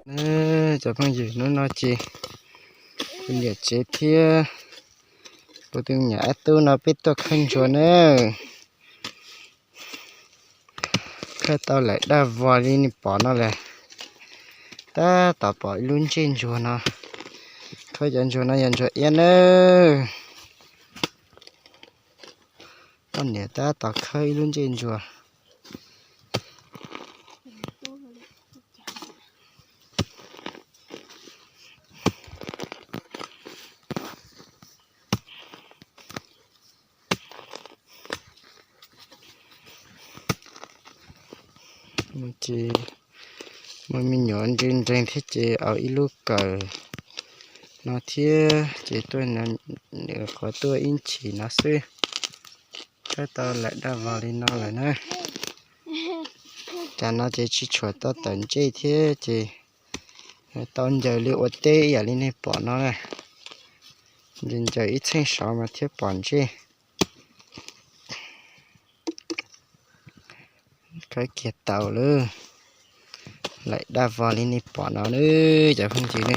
Cov phooj ywg, hnub no ces kuv niam tsev thiab kuv tus me nyuam ab tub no peb tuaj khawb ntsuag na. Khawb tau laim daj vog li nej pom no lawm. Tab tom pom ib lub ntsej ntsuag no. Khawb cov ntsuag no yog ntsuag iab nawb. Poj niam tab tom khawb ib lub ntsej ntsuag. Ces muaj me nyuam ntsej nreeg thiab ces au ib lub kawm no thiab ces tuaj nws qhuav tuaj ib ntshis no xwb. Khawb tau laim daj vog li no lawm na. Cas no ces tsis tshua tau tawm ntsej thiab ces tau ncaws li ua teb ib yam li nej pom no na. Ncaws ncaws ib txheej saud mas thiaj pom ntsej. Khawb kiag tau lawm. Laim daj vog li nej pom no na cov phooj ywg ne.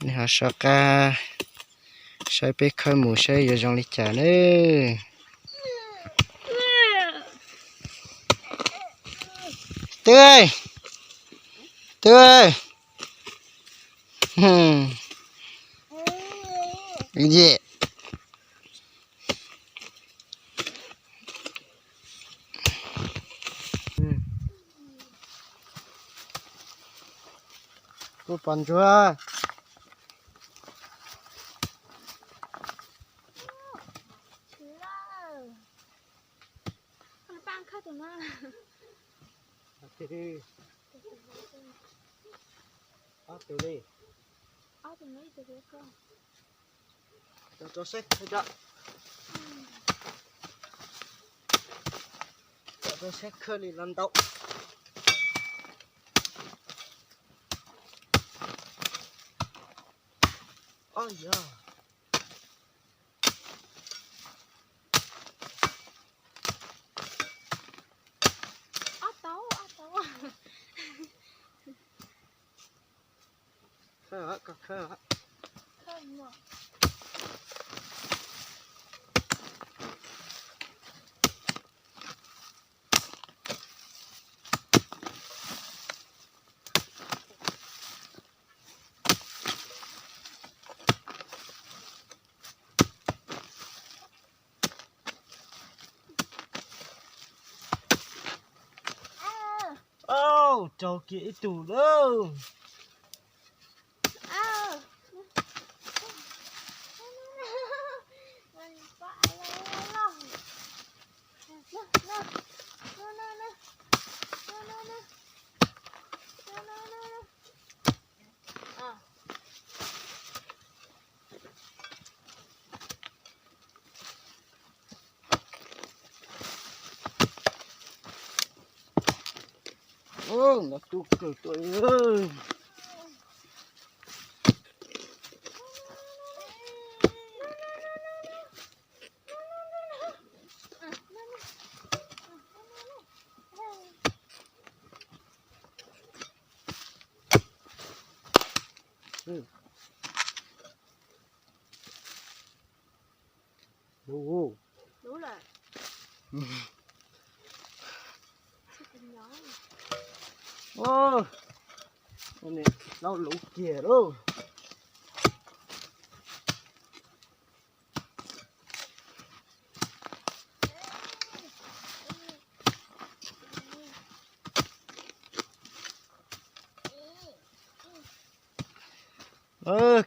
Nej ho soj qab saib peb khawb mus saib yuav zoo li cas na. Twb, twb, yem. Kuv pom ntsuag. Ob tug li. Rau saib, rau saib khawb li los ntau. Ob yog. Ob tau, ob tau. Khawb, koj khawb. Au, raug kiag ib tug lawm. Ntau tus kawg tuaj. Luv lawm. Lau luv kiag lauj.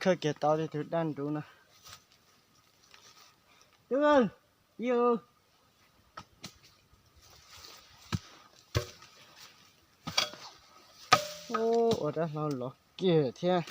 Khawb kiag tau li tus daj nruv no. Tub, tij. Ua rab hlau los kiag thiab.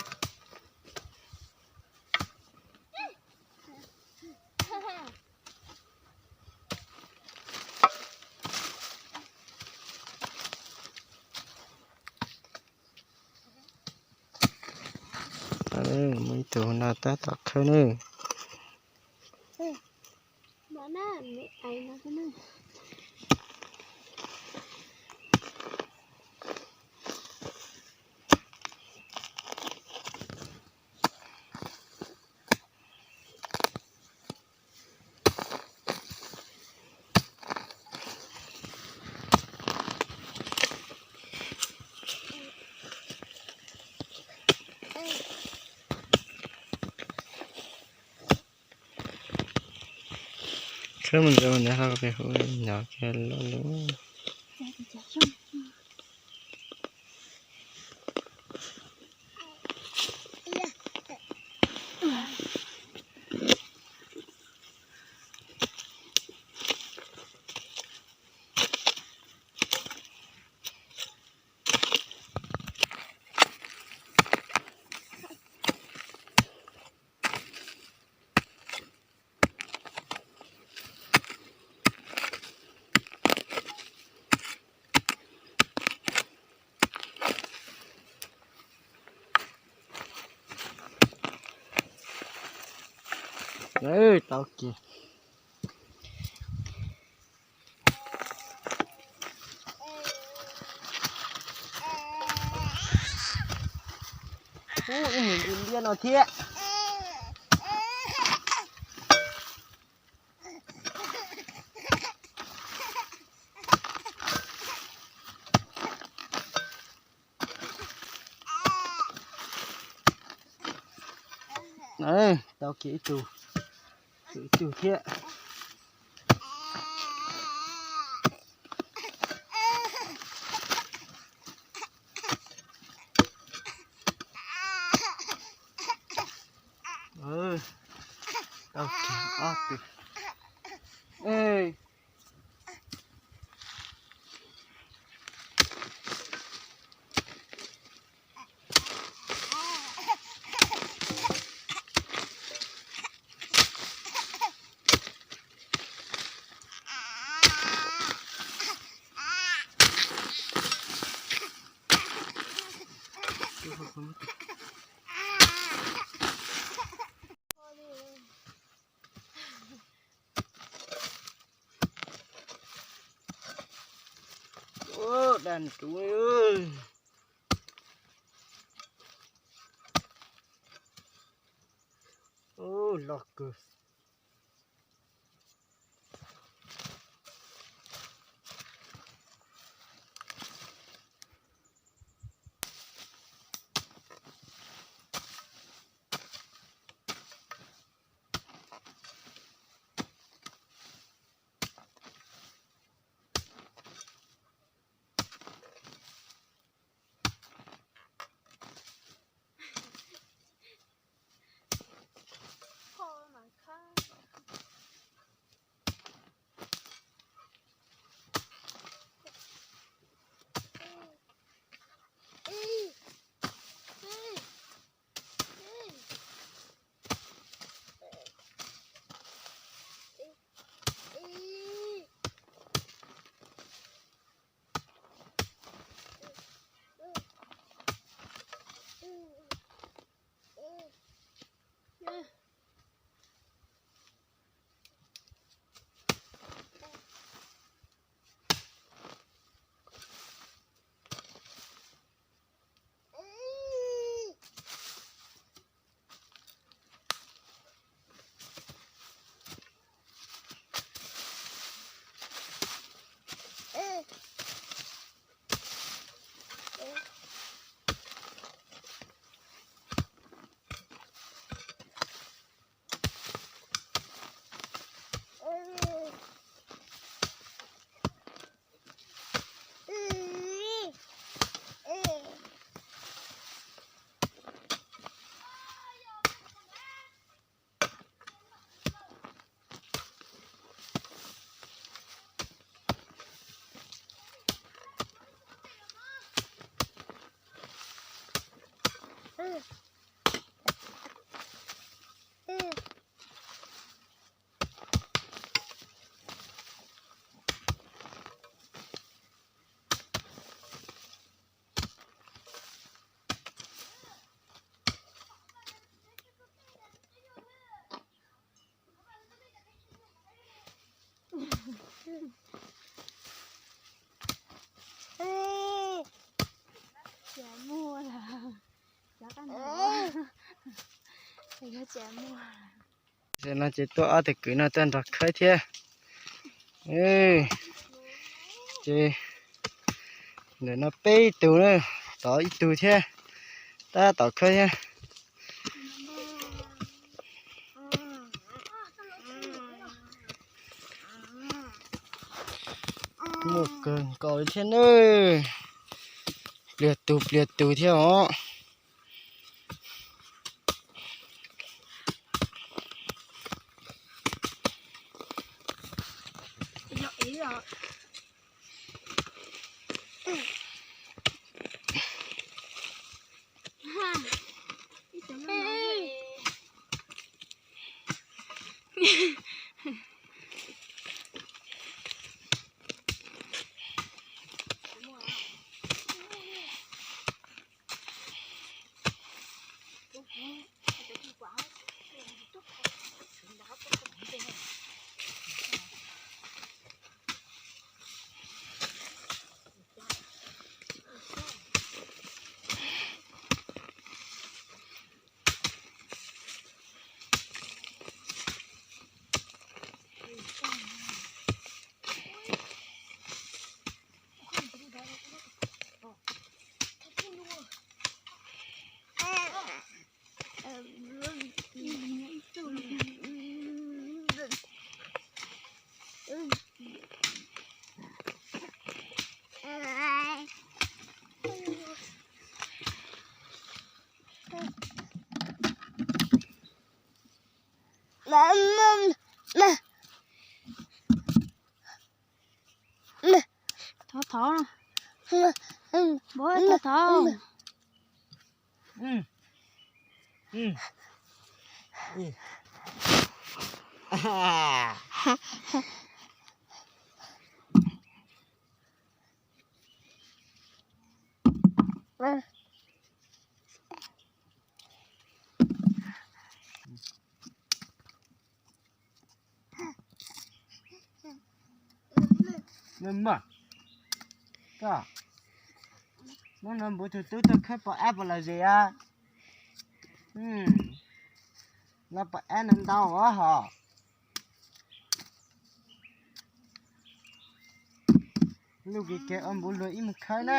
Muaj ib tug no tab tom khawb nawb. Mus ntawd mus ntawd ho peb hu nyob kiag loj loj. Tau kiag. Ub, ib nus nti liab no thiab. Tau kiag ib tug, ib tug thiab. Tau kiag ob tug. Ub, daj nrub. Ub, loj kawg. Tsis muaj lawm. Cov qab no, yog tsis muaj. Tam no ces tuaj ob tug kwv no tuaj nrog khawb thiab. Ces ntawm no peb tug na, tod ib tug thiab, tab tom khawb thiab. Muaj kawg nkaus li thiab nawb. Pliag tus pliag tus thiab os. Thov thov no. Thov thov. Nws mas, hnub no npawg tus tub tuaj khawb pos ab pos lom zem os. Los pos ab no ntau os hos. Luj kiag kiag ua npuv luag ib mus khawb na.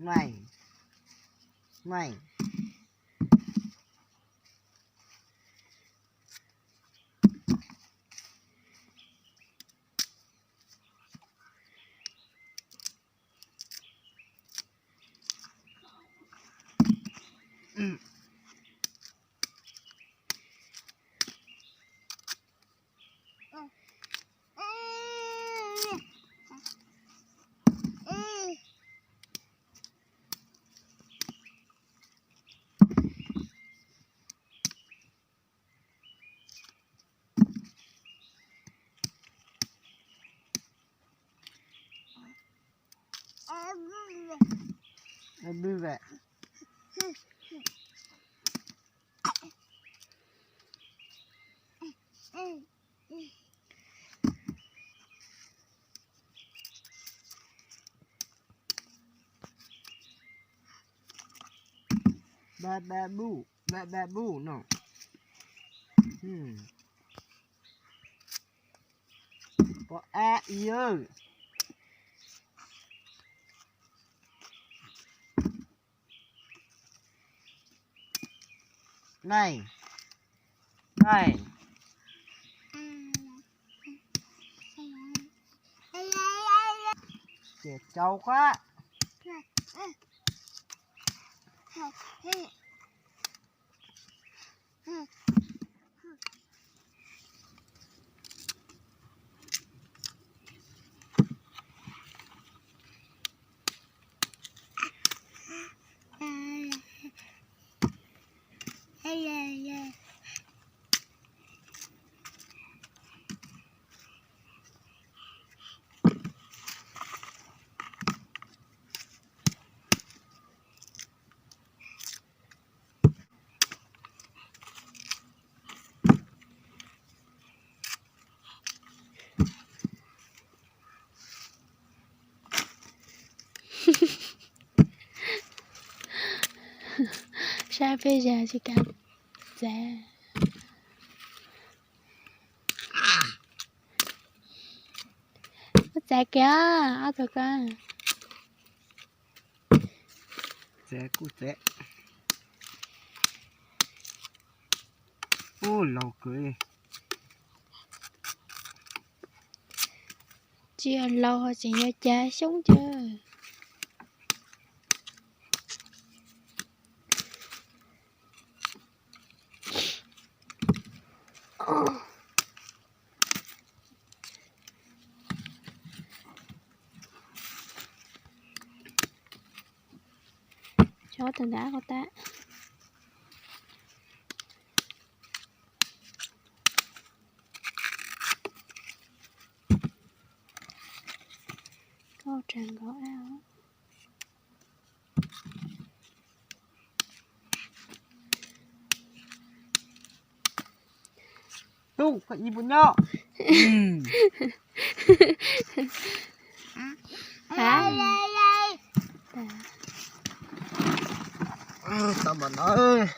Meej, meej. Ba ba bu, ba ba bu no. Pos ab i. Meej, meej. Ces tsau qab. Saib peb zag tsis kav txav. Txav kiag ob tug ko. Txav kuj txav. Ub, laus kawg. Tsis yog laus ho tseem yog cav xyoob cawv. Chob tau ntawm ko tas. Koj tseem nkaus ab. Tub, koj ib puas nyob? Tau mas nawb.